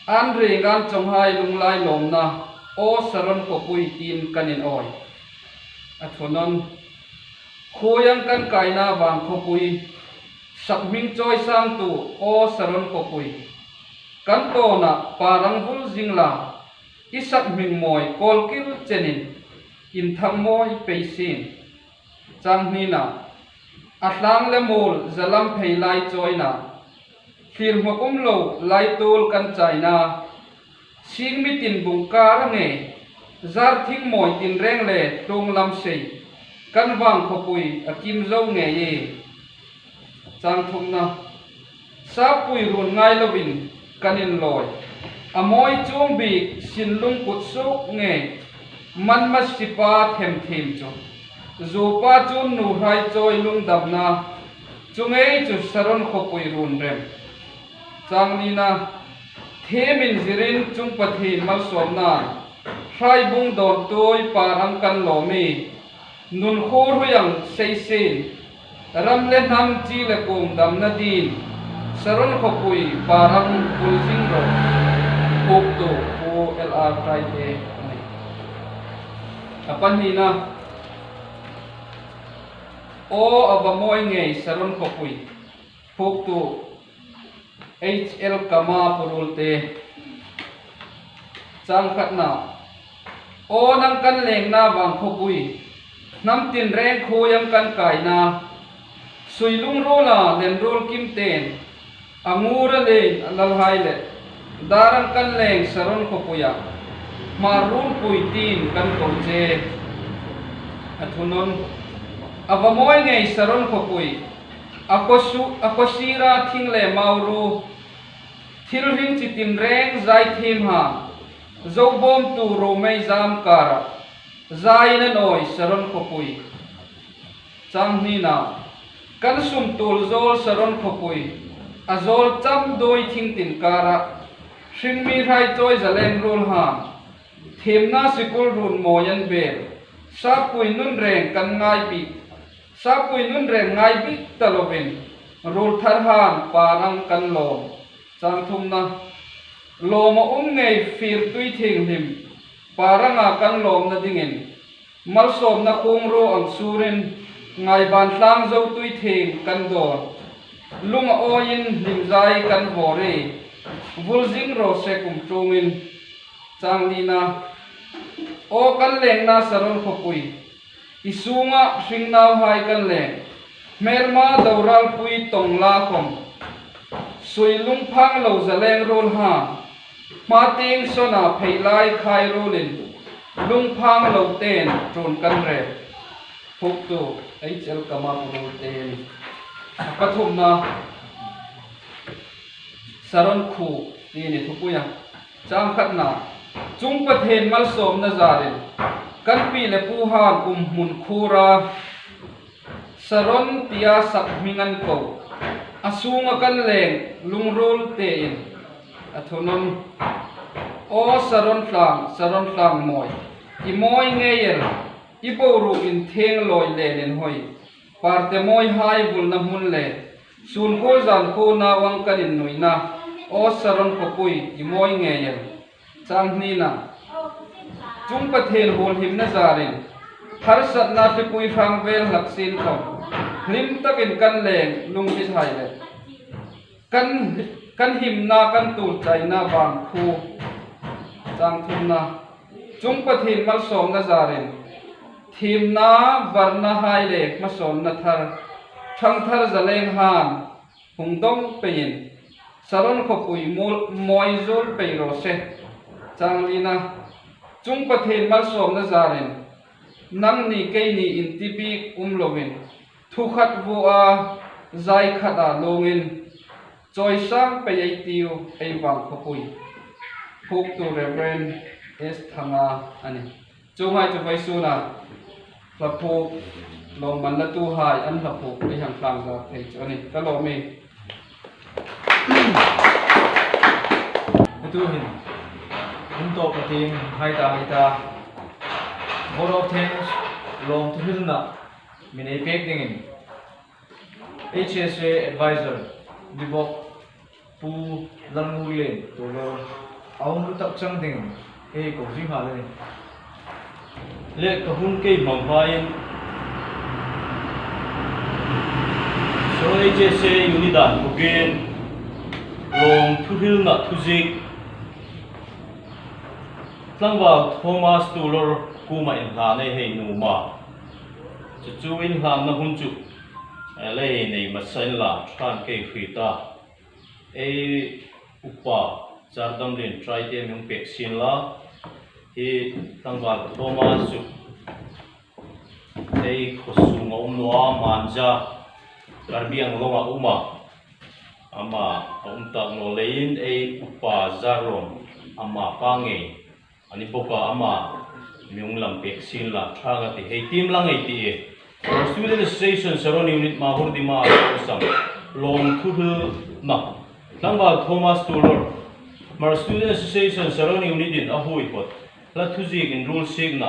an ring an chawnghai lunglai lawmna, aw Saron khawpui tiin kan inawi. A thunawn, khuoiang kan kaina vang khawpui, sakhming chawisangtu, aw Saron khawpui. Kan tawna parang vul zing la, i sakhming mawi kawlkil chenin, inthang mawi pei sien. Chang hnina, a tlang le muol zalam phei lai chawina, thlir hmawk um lo lai tuol kan chaina, sing mi tin bung kar ngei, zar thing mawi tin reng le tlung lam sei, kan vang khawpui a kim zo ngei e. Chang thumna, sappui run ngai lovin kan inlawi, a mawi chuong bik sin lungput suok ngei, man masipa themthim chu, zupa chun nuhrai chawi lungdamna, chu ngei chu Saron khawpui run rem. Chang nina, thiem inzirin chung Pathien malsawmna, hraibung dawn tuoi parang kan lawm e, nun khuo hruiang sei sien, ram le hnam chi le kuong damna dingin, Saron khawpui parang vul zing ro, phuoktu Pu L R Ṭhaite a nih. A pahnina, aw a va mawi ngei Saron khawpui, phuoktu H L Kama Puruolte. Chang khatna, aw nang kan lengna vang khawpui, hnam tin reng khuoiang kan kaina, sui lung ruola len ruol kim ten, a ngur a len a lalhai le, darang kan leng Saron khawpuia, hmar run pui tin kan ko che. A thunawn, a va mawi ngei Saron khawpui, A khawsu-, a khawsira thing le mau ru, thil hring chi tinreng zai thiem ha, zo bawmtu ro mei zam kara, zai na nawi Saron khawpui. Chang hnina, kan sum tul zawl Saron khawpui, a zawl cham dawi thing tin kara, hring mi hrai chawi zaleng ruol ha, thiemna sikul run mawi an bel, sapui nun reng kan ngai bik, sapui nun reng ngai bik ta lovin, ruol thar han par ang kan lawm. Chang thumna, lawm a um ngei fir tui thienghlim, par anga kan lawmna dingin, malsawmna khung ro ang surin, ngai ban tlang zo tui thieng kan dawn. Lung a awiin hlim zai kan vawri, vul zing ro se kum tlungin. Chang nina, aw kan lengna Saron khawpui, i sunga hring nauhai kan leng, hmelma doral pui tong la khom, sui lungphang lo zaleng ruol ha, hma ting sona phei lai khai ruolin, lungphang lo ten tun kan rel. Huktu, H L Kamapuruol ten. A pathumna, Saron khu, ti ni thupuia. Chang khatna, Chung Pathien malsawmna zarin, kan pi le pu han um hmun khura, Saron tia sak hming an ko, a sunga kan leng lungruol tein, a thunun. Aw Saron tlang, Saron tlang mawi, i mawi ngei el, i boruok in thieng lawi lelin hoi, parte mawi hai vulna hmun le, sun khu zan khu nau ang kan innuina, aw Saron khawpui, i mawi ngei el. Chang hnina, Chung Pathien huolhimna zarin, harsatna hripui hrang vel hlak sin khom, hlim takin kan leng lungthim hai le, kan, kan himna kan tul chaina bang khu. Chang thumna, Chung Pathien malsawmna zarin, thiemna varna hai le hmasawnna thar, thangthar zaleng han, hung dong peiin, Saron khawpui mul-, mawi zuol pei ro se. Chang lina, Chung Pathien malsawmna zarin, nangni keini inti bik um lovin, thu khat vua, zai khata lungin, chawisang pei ei tiu, ei vang khawpui. Huktu Reverend S Thanga a nih. Chuonghai chu vawisuna hla phuok, lawmman latuhai an hla phuok ei hang tlangzar thei chu a nih. Ka lawm e. Tuhin, hun tawp a ting hai ta, hai ta. Vote of thanks, lawmthu hrilna, min ei pek dingin H S A Advisor, Dibok, Pu Lalngurlien Tuolor, a um lutak chang ding, ei ko zing ha le. Le ka hun kei hmang hmain, Saron H S A unit dan khawpin, lawmthu hrilna thuziek, Tlangval Thomas Tuolor kuoma inhlan ei hei nuom a. Chu chu inhlanna hun chu, eh, lei nei hmasa inla, ṭha kei hriet a. Ei upa, Zardamlien Traite mi hung pek sien la. Hi Tlangval Thomas chu ei khaw sunga um naw a, Manja, Karbi Anglonga um a. Ama a um tak naw leiin ei upa Zarlawm, ama pa ngei a ni bawk a, ama mi hung lam pek sien la, ṭha ka ti, hei tiem lang ei ti e. Student Association Saron Unit Mahur Dima Sam, lawmthu hrilna. Tlangval Thomas Tuolor, Hmar Student Association Saron Unit-in a huoihawt hla thuziek inruolsiekna,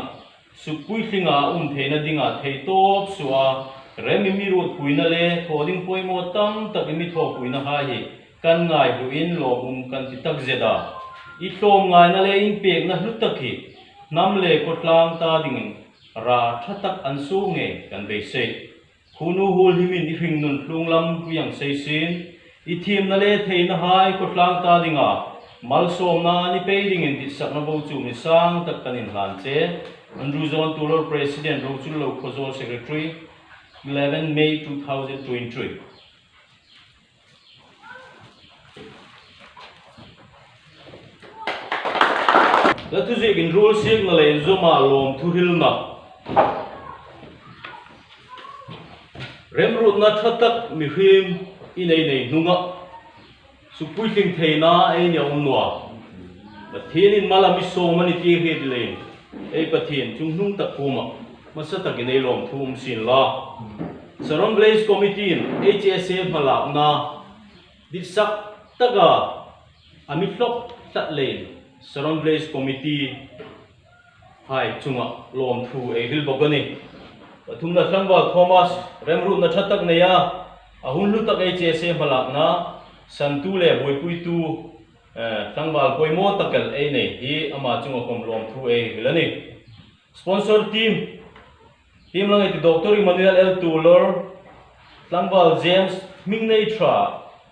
sukpuitlinga a um theina dinga theitawp suoa, rem i mi ruotpuina le thaw ding poimaw tam tak i mi thawpuina hai hi kan ngaihluin lawmum kan ti takzet a. I tlawmngaina le inpekna hlu tak hi hnam le khawtlang ta dingin ra ṭha tak an suo ngei kan beisei. Khunu huolhimin i hringnun tlung lam hung sei sien, i thiemna le theina hai khawtlang ta dinga malsawmna ni pei dingin ditsakna bo chu mi sang tak kan inhlan che. Andrew John Tuolor, President, Rochullo Khawzawl, Secretary, eleven May two thousand twenty-three. Hla thuziek inruolsiekna le zoma lawmthu hrilna. Remruotna ṭha tak mihriem ei nei hnunga sukpuitling theina ei ni a um naw a. Pathienin mal a mi sawm a ni ti hriet leiin ei Pathien chunghnung tak kuoma hmasa takin ei lawmthu um sien la. Saron Village Committee-in H S A hmalakna ditsak taka a mi hlawk tlat leiin Saron Village Committee hai chunga lawmthu ei hril bawk a nih. Pathumna, Tlangval Thomas remruotna ṭha tak neia a hun hlu tak H S A hmalakna santu le buoipuitu, eh, tlangval poimaw tak el ei nei hi ama chunga khom lawmthu ei hril a nih. Sponsor team, team lang ei ti Doctor Emmanuel L Tuolor, Tlangval James Hmingneiṭha,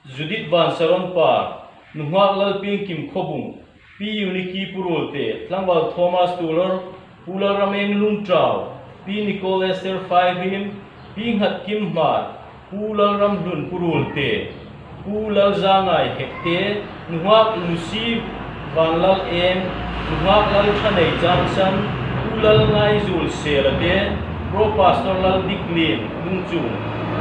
Judith Vansaron Par, Nunghak Lalpiengkim Khawbung, Pi Eunice Puruolte, Tlangval Thomas Tuolor, Pu Lalrameng Lungtau, Pi Nicole Esther Faihriem, Pi Nghatkim Hmar, Pu Lalramhlun Puruolte, Pu Lalzangai Hekte, Nunghak Lucy Vanlaleng, Nunghak Lalthanei Johnson, Pu Lalngaizuol Selate, Pro Pastor Laldiklien Lungchung,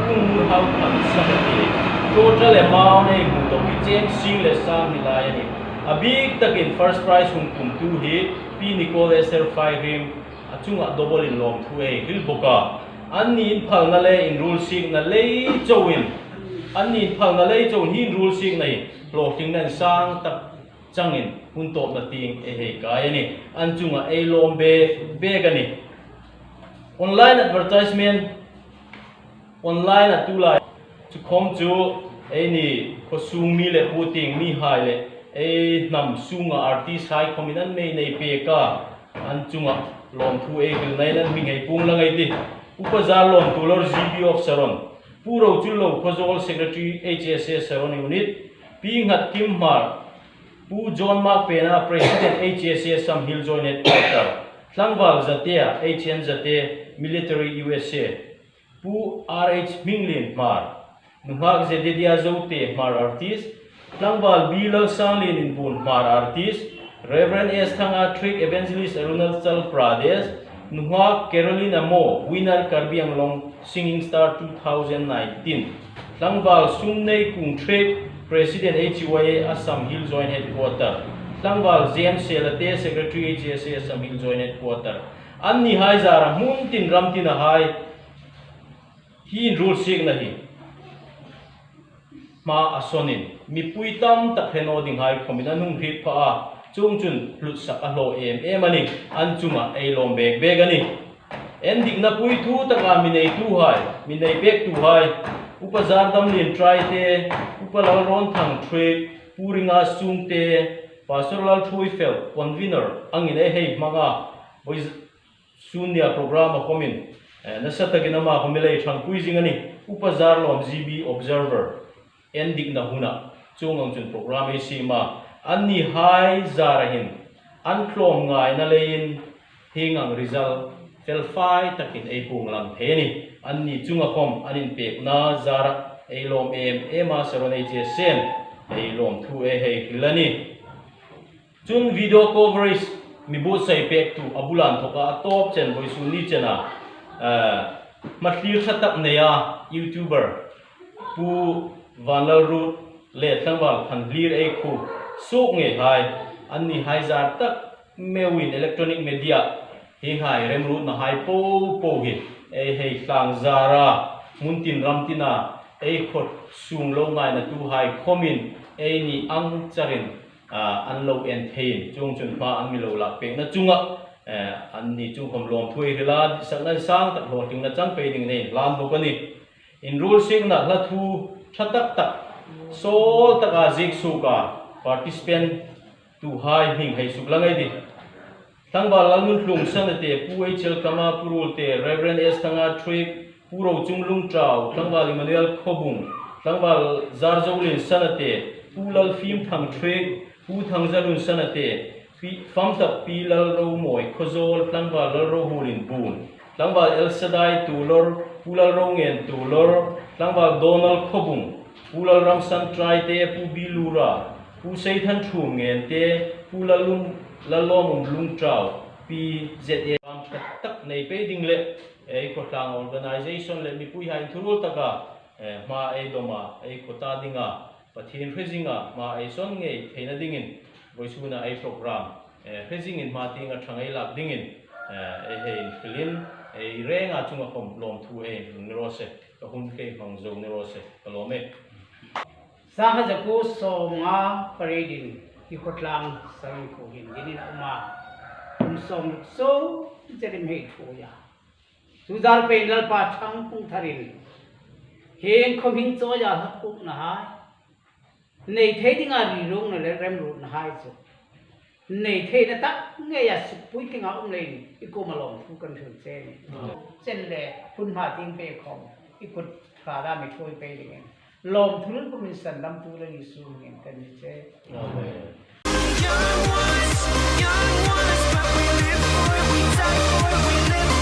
Pu Ngurhau Thansanate, total amount ei hmu dawk hi cheng sing le sang ni lai a nih. A bik takin first prize hung tumtu hi Pi Nicole Esther Faihriem a chunga double-in lawmthu ei hril bawk a. Anni inphalna le inruolsikna lei chauin, anni inphalna lei chauin hi inruolsikna hi hlawtlingna insang tak changin hun tawpna tieng ei hei kai a nih. An chunga ei lawm bek bek a nih. Online advertisement, online a tulai chu khom chu eini khawsung mi le puting mihai le ei hnam sunga artist hai khomin an mei nei pek a, an chunga lawmthu ei hrilnain an hming hei puong lang ei ti. Upa Zarlawm Tuolor, G B of Saron, Pu Rochullo Khawzawl, Secretary H S A Saron Unit, Pi Nghatkim Hmar, Pu John Mark Pena, President H S A Assam Hill Joint Headquarter, Tlangval Zatea, H N Zate, Military U S A, Pu R H Hminglien Hmar, Nunghak Zedidia Zote Hmar artist, Tlangval B Lalsanglien Inbuon Hmar artist, Reverend S Thanga Trick, Evangelist Arunachal Pradesh, Nunghak Carolina Mo, winner Karbi Anglong Singing Star two thousand nineteen. Tlangval Sumneikung Trick, President H Y A Assam Hill Joint Headquarter. Tlangval James Selate, Secretary H S A Assam Hill Joint Headquarter. Anni hai zara hmun tin ram tina hai hi inruolsikna hi hma a sawnin mipui tam tak hre naw ding hai khomin an hung hriet pha a, chuong chun hlutsak a hlaw em em a nih. An chunga ei lawm bek bek a nih. Endikna pui thu taka mi neitu hai, mi nei pektu hai, Upa Zardamlien Traite, Upa Lalrawnthang Trick, Pu Ringa Sungte, Pastor Lalthuoifel, convener angin ei hei hmang a, voi z-, Sunia program a khomin, eh, nasa takin ama khomin lei ṭhangpui zing a nih. Upa Zarlawm, G B observer, endikna huna chuong ang chun program ei siem a. Anni hai zara hin an tlawmngaina leiin hieng ang result felfai takin ei puong lang thei a nih. Anni chunga khom an inpekna zara ei lawm em em a, Saron H S A-in ei lawmthu ei hei hril a nih. Chun video coverage mi buotsai pektu a bula inthawka a tawp chen, vawisun ni chena, eh, hmathlir ṭha tak neia YouTuber Pu Vanlalruot le Tlangval Thanhlir ei khu suok ngei hai, anni hai zar tak meuin electronic media hi hai remruotna hai po po hi ei hei tlangzar a, hmun tin ram tina ei khawsung lo ngainatu hai khomin eini ang charin, ah, an lo en theiin, chuong chun hma an mi lo lak pekna chunga, eh, anni chung khom lawmthu ei hril a, ditsakna insang tak hlawtlingna chang pei dingin ei hlan bawk a nih. Inruolsikna hla thu ṭha tak tak, sawl taka ziek suoka participant tu hai hming hei suklang ei tih. Tlangval Lalnuntlung Sanate, Pu H L Kama Puruolte, Reverend S Thanga Trick, Pu Rochunglung Tau, Tlangval Emmanuel Khawbung, Tlangval Zarzolien Sanate, Pu Lalfimthang Trick, Pu Thangzalun Sanate, Pi, Famtak Pi Lalromawi Khawzawl, Tlangval Lalrohuol Inbuon, Tlangval Elsadai Tuolor, Pu Lalrongen Tuolor, Tlangval Donald Khawbung, Pu Lalramsan Traite, Pu Bilura, Pu Seithanthum Ngente, Pu Lallum, Lallawmum Lungtau, Pi Z A ram ṭha tak nei pei ding le Ei khawtlang organization le mipuihai inthuruol taka, eh, hma ei dawma, ei khawta dinga, Pathien hre zinga hma ei sawn ngei theina dingin, vawisuna ei program, eh, hre zingin hma tienga ṭhang ei lak dingin, eh, ei hei inhrilin, ei renga chunga khawm lawmthu ei inhril ni raw se, ka hun kei hmang zo ni raw se, ka lawm e. Sangkhat zakuo sawmnga pariet-in hi khawtlang Sarin khuo hin dinin a um a, kum sawmruk zo zel ei hei thuoi a. Chu zar peiin Lalpa ṭhang pung tharin, hieng khawm hieng chawia hlak puknahai, nei thei dinga ri ruongna le remruotnahai chu nei theina tak ngeia sukpui tlinga um leiin i kuoma lawmthu kan hril che a nih. Chen le hun hma tieng pei khawm i kut hrâta mi thuoi pei dingin lawmthu hril pumin sandamtu le Isu hmingin kan ni che. Amen. Young ones, young ones, but we live for it, we die for it, we live